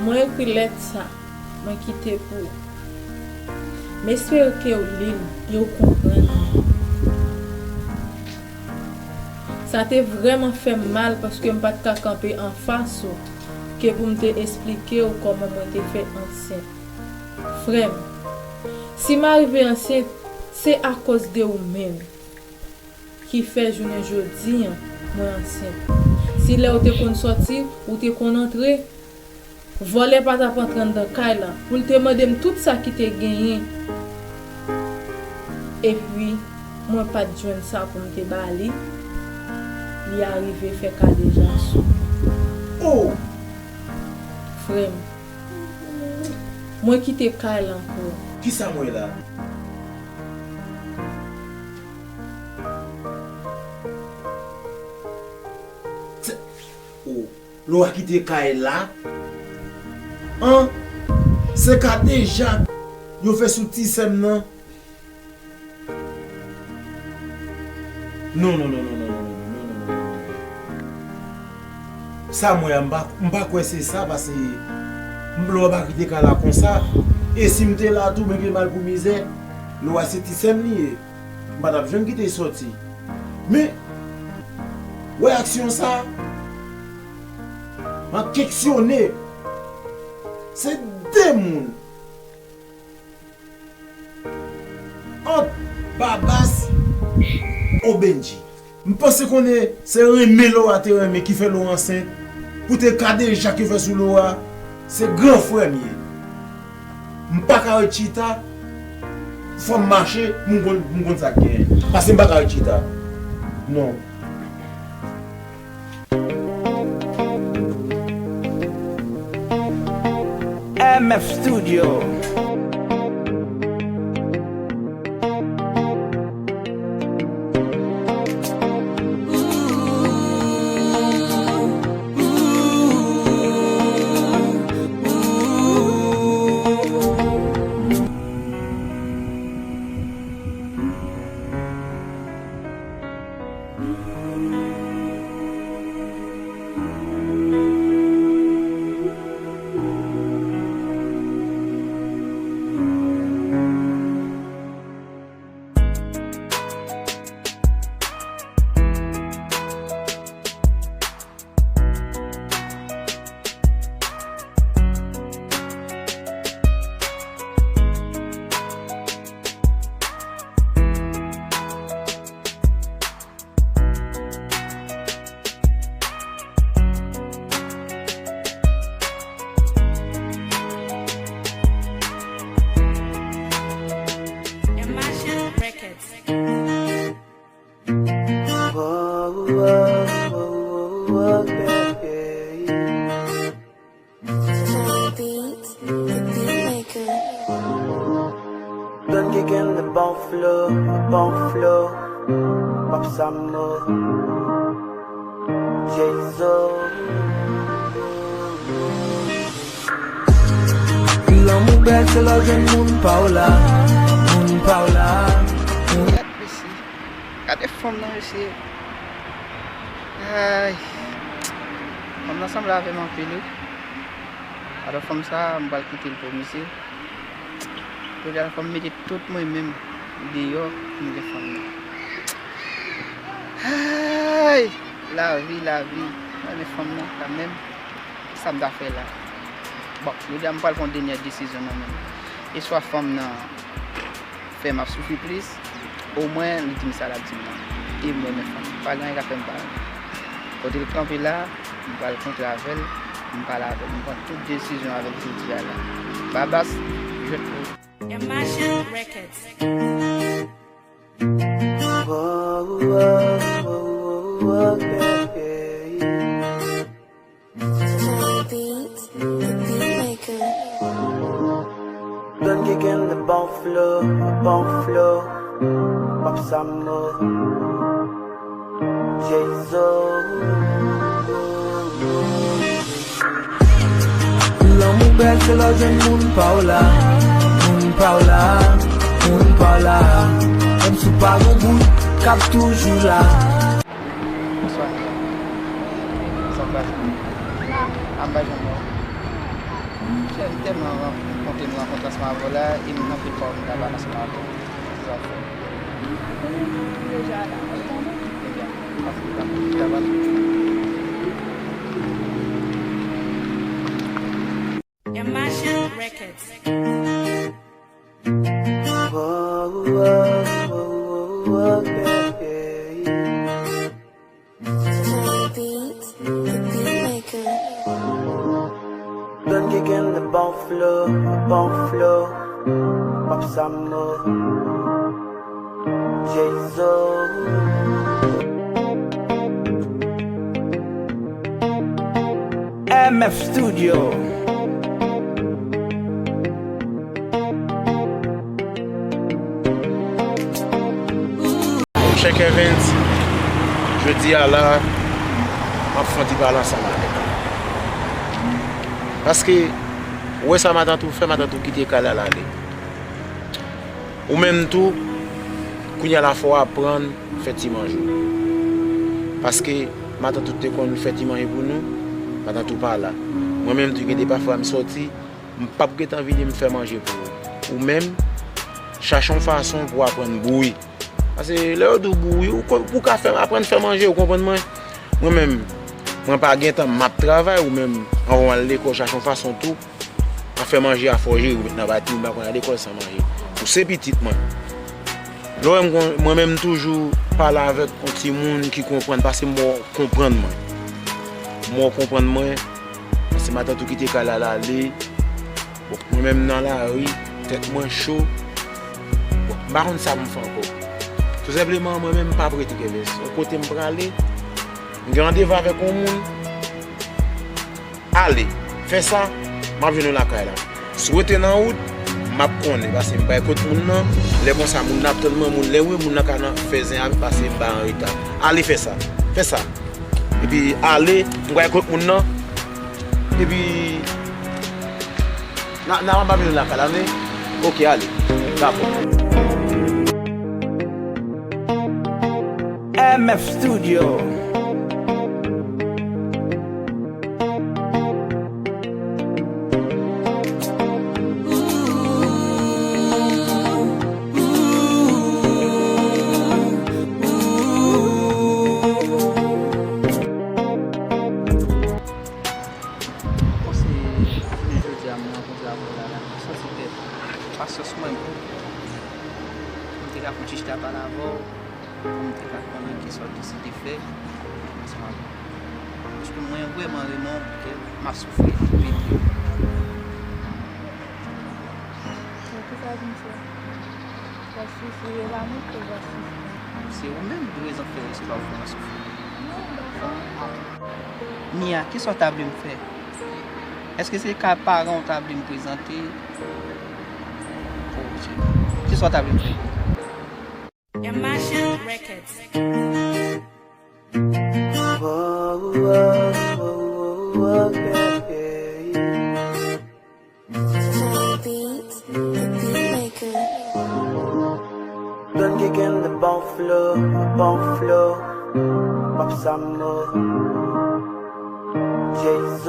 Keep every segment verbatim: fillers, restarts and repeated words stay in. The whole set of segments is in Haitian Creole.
Mwen ekri lèt sa, mwen kite pou ou. M espere ke w li l e w konprann li. Sa te vrèman fè m mal paske m pa t ka kanpe anfas ou ke pou m te esplike w kòman mwen te fè ansent. Frè m, si m arive ansent, se akoz de ou menm ki fè jounen jodi a mwen ansent. Si lè w te konn sòti, ou te konn antre, vòlè pa t ap antre anndan kay la pou l te mande m tout sa ki te genyen. Epi, mwen pa t jwenn sa pou m te ba li, li arive fè kadejak sou mwen. Oh! Frè m, mwen kite kay la pou ou. Kisa m wè la? Se, oh, Laura kite kay la? An, se kadejak yo fè sou ti sè m nan? Non, non, non, non. Sa m wè a, m pa, m pa kwè se sa, paske m, Laura pa kite kay la konsa. E si m te la tou, men gen mal pou mizè. Laura se ti sè m li ye. M pa t ap janm kite l sòti. Men, wè aksyon sa, m ap keksyone. Se de moun. Ant Babas ou Bendji. M panse konnen se renmen Laura te renmen ki fè Laura ansent. Pou te kadejak yo fè sou Laura, se gran frè m ye. M pa ka ret chita, fò m mache pou m konn, pou m konn sa k genyen. Paske m pa ka ret chita. Non. M F Studio. Don Kiken, le bon flow, le bon flow. Pop Samo, Jay-Z. Lanmou bèl se lè w jwenn moun pa w la, moun pa w la, moun. Gad mesye. Gade fanm nan mesye. Ay. Fanm nan sanble avè m anpil wi. Alò fanm sa, m pral kite l pou misye. Jodi a fò m mete tout mwen menm deyò pou m gen fanm nan. Ay! Lavi, lavi. Mwen renmen fanm nan kanmenm. Kisa m ta fè la? Bon, jodi a m pral pran yon dènyè desizyon nan men m. E swa fanm nan fè m ap soufri plis, omwen li di m sa l ap di m nan. E m renmen fanm. Pa gen anyen k ap fè m pa renmen. Kote l kanpe la, m pral kontre avè l, m pale avè l, m pran tout desizyon avè l jodi a la. Babas, jwèt pou ou. Imagine Records. Beat, the beat maker. Don Kiken, le bon flow, le bon flow. Pop Samo, Jay-Z. Lanmou bèl se lè w jwenn moun pa w la, moun pa w la, moun pa w la. Menm si w pa gen bout, k ap toujou la. Bonswa. Sa k pase? A m pa janm wè w. Cheri, m tèlman rankontre m rankontre ansanm avè w la, e m anpil fwa m ta pale ansanm avè w. Sa w fè? Deja la, ou konnen. Deja. Paske m pa konn ki ta pase. Imagine Records. Beats, the beat maker. Don Kiken, the bon flow, bon flow. Pop Samo. Jay-Z. M F Studio. Monchè Kervens, jodi a la, m ap fè yon ti pale ansanm avèk ou. Paske, ou wè sa matant ou fè, matant ou kite kay la, l ale. Ou menm tou, kounye a la fò w aprann fè ti manje w. Paske matant ou te konn fè ti manje pou nou, matant ou pa la. Mwen menm tou, gen de pafwa m sòti, m p ap gentan vini m fè manje pou ou. Ou menm, chache yon fason pou w aprann bouyi. Paske lè yo di w bouyi, ou, ou ka fè, aprann fè manje, ou konprann mwen? Mwen menm, mwen pa gen tan, m ap travay, ou menm, anvan w al lekòl, chache yon fason tou, afè manje a fò w jere, ou met nan pati, ou pa konn al lekòl san manje. Ou se pitit mwen. Lè w wè m kon-, mwen menm m toujou pale avèk yon timoun ki konprann, paske m wè w konprann mwen. M wè w konprann mwen, paske matant ou kite kay la, l ale. Bon, mwen menm nan lari, tèt mwen cho. Bon, m pa konn sa pou m fè ankò. Tou senpleman, mwen menm m p ap rete Kervens. Yon kote m prale, m gen randevou avèk yon moun. Ale, fè sa, m ap jwenn ou lakay la. Si w rete nan wout, m ap konnen, paske m bay kot moun nan. Lè konsa, moun nan ap tann mwen, moun, lè w wè moun nan ka nan fè zen avè m, paske m pa an reta. Ale fè sa, fè sa. Epi ale, m pral kot moun nan. Epi, n a, n a, m ap vin lakay la, men. Oke, ale. Dakò. M F Studio. Bon, se jounen jodi a m rankontre avè w la, la, m santi ke pasyans mwen bout. M te ka fè yon ti chita pale avè w, pou m te ka konnen kisa w deside fè ansanm avè m. Paske mwen vrèman renmen w, ke m ap soufri anpil. Bon, kisa w vin fè? W ap soufri, e pa mwen k fè w ap soufri. Se ou menm ki rezon fè, se pa ou k fè m ap soufri. Non, dakò. Mia, kisa w ta vle m fè? Èske se ka paran w ta vle m prezante? Oh, Jezi. Kisa w ta vle m fè? Imagine Records. Beats, the beat maker. Don Kiken, the bon flow, bon flow. Pop Samo. Jay-Z.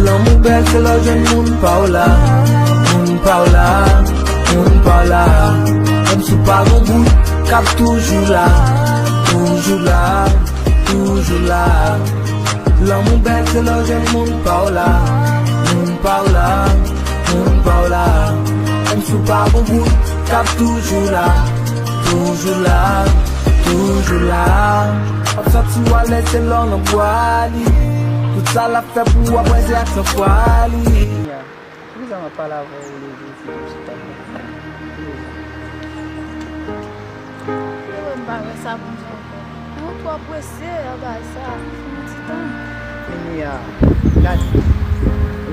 Lanmou bèl se lè w jwenn moun pa w la, moun pa w la, moun pa w la. Menm si w pa gon bout, k ap toujou la, toujou la, toujou la. Lanmou bèl se lè w jwenn moun pa w la, moun pa w la, moun pa w la. Menm si w pa gon bout, k ap toujou la, toujou la, toujou la. W ap santi w alèz se lè w nan bra li. Tout sa l ap fè pou w ap wè se ak san fwa li. Poukisa m ap pale avè w leve epi w sot ap pale? Poukisa? Yo, m pa wè sa pou m di ankò. Ou twò prese, anba sa, fini ti tan. Fini a, gade.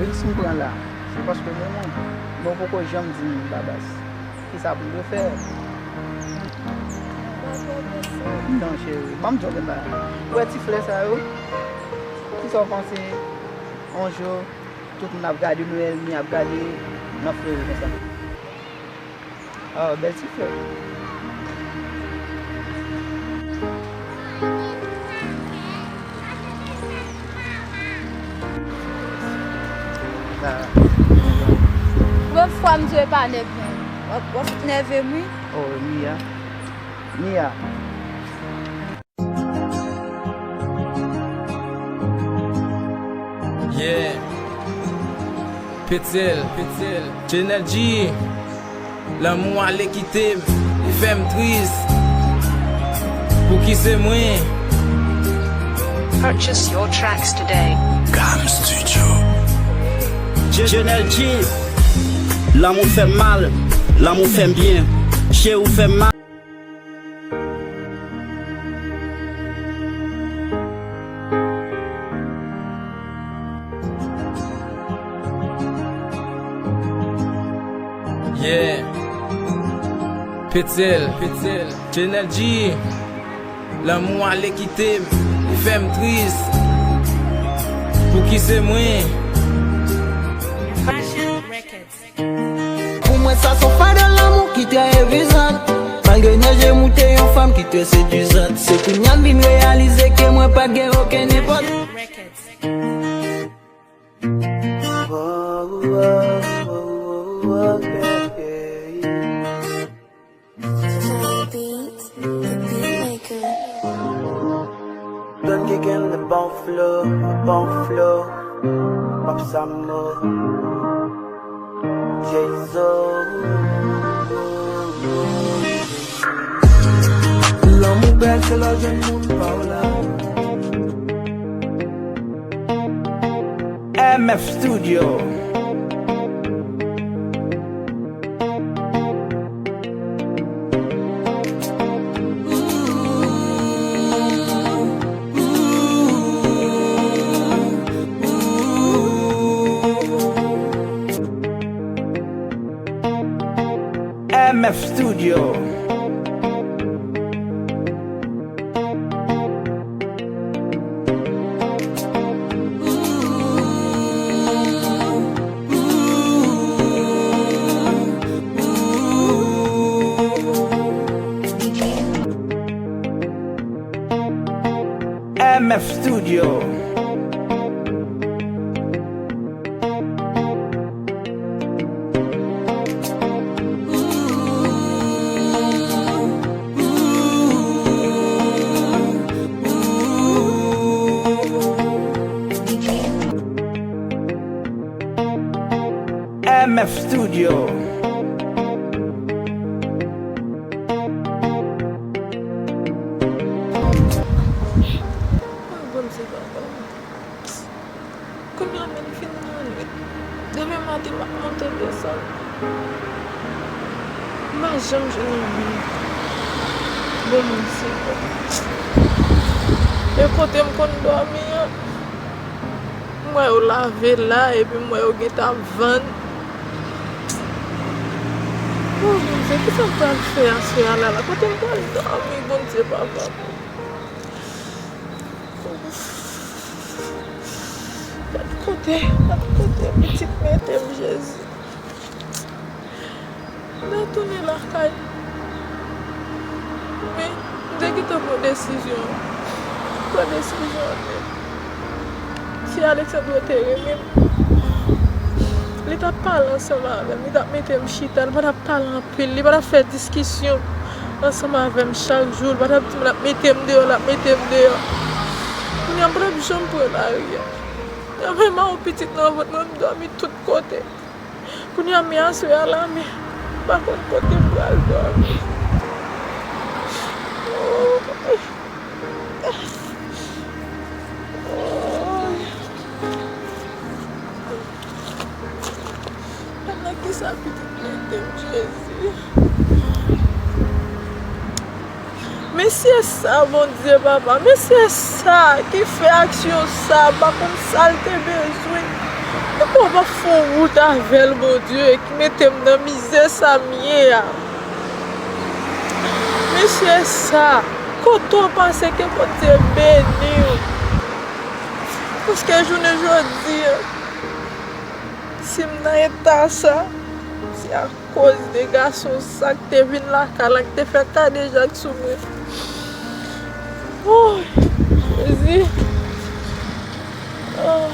Risk m pran la, se paske m renmen w. Men w poko janm di m, Babas, kisa pou m dwe fè. M pa twò prese. Non, cheri, ban m di w yon bagay. Ou wè ti flè sa yo? Kisa w panse? On jou, tout moun ap gade nou, ènmi ap gade, n ap fleuri konsa. Ah, bèl ti flè. Fwa m di w e pa nève m. W ap, w ap fout nève m, wi. Oh, Nia. Nia. Yeah. Petel, Petel, J N L G. Lanmou ale kite m, li fè m tris. Pouki se mwen? Purchase your tracks today. Gam Studio. J N L G. Lanmou fè m mal, lanmou fè m byen. Cheri, ou fè m mal. Yeah. Petel, Petel, J N L G. Lanmou ale kite m, li fè m tris. Pouki se mwen? Pou mwen sa se yon fade lanmou ki trè evizan. Malgre nèj e moute yon fanm ki trè sedizan. Se kounye a m vin reyalize ke mwen pa t gen okenn enpòtans. Zay Beats, the beat maker. Don Kiken, le bon flow, le bon flow. Pop Samo, Jay-Z. Lanmou bèl, se lè w jwenn moun pa w la. M F Studio. M F Studio. M F Studio. M F Studio. Bondye papa. Kounye a menm fin nan nwit. Demen maten m ap monte desann. M pa janm jwenn anyen. Bon, Bondye. E kote m konn dòmi an, m wè yo lave la, epi m wè yo gentan ap vann. Oh, Bondye, kisa m pral fè aswè a la, la? Kote m pral dòmi, Bondye papa? Gad kote, gad kote pitit mete m, Jezi. M retounen lakay. Men, m te gentan pran desizyon an. Pran desizyon an nèt. Si Alexandro te renmen m, li t ap pale ansanm avè m, li t ap mete m chita, li pa t ap pale anpil, li pa t ap fè diskisyon ansanm avè m chak jou, li pa t ap di m l ap mete m deyò, l ap mete m deyò. Kounye a m pa t ap janm pran lari a. Nan menm a yon pitit nan vant mwen, m dòmi tout kote. Kounye a, men aswè a la, men m pa konn kote m pral dòmi. Nan kisa pitit mete m, Jezi? Mesye sa, Bondye papa, mesye sa ki fè aksyon sa, m pa konn sa l te bezwen. Poukò w pa fè yon wout avè l, Bondye, ki mete m nan mizè sa m ye a? Mesye sa, kote w pase, ke Bondye beni w. Paske jounen jodi a, si m nan eta sa, se a koz de gason sa k te vin lakay la, k te fè kadejak sou mwen. Oh, Jezi. Oh.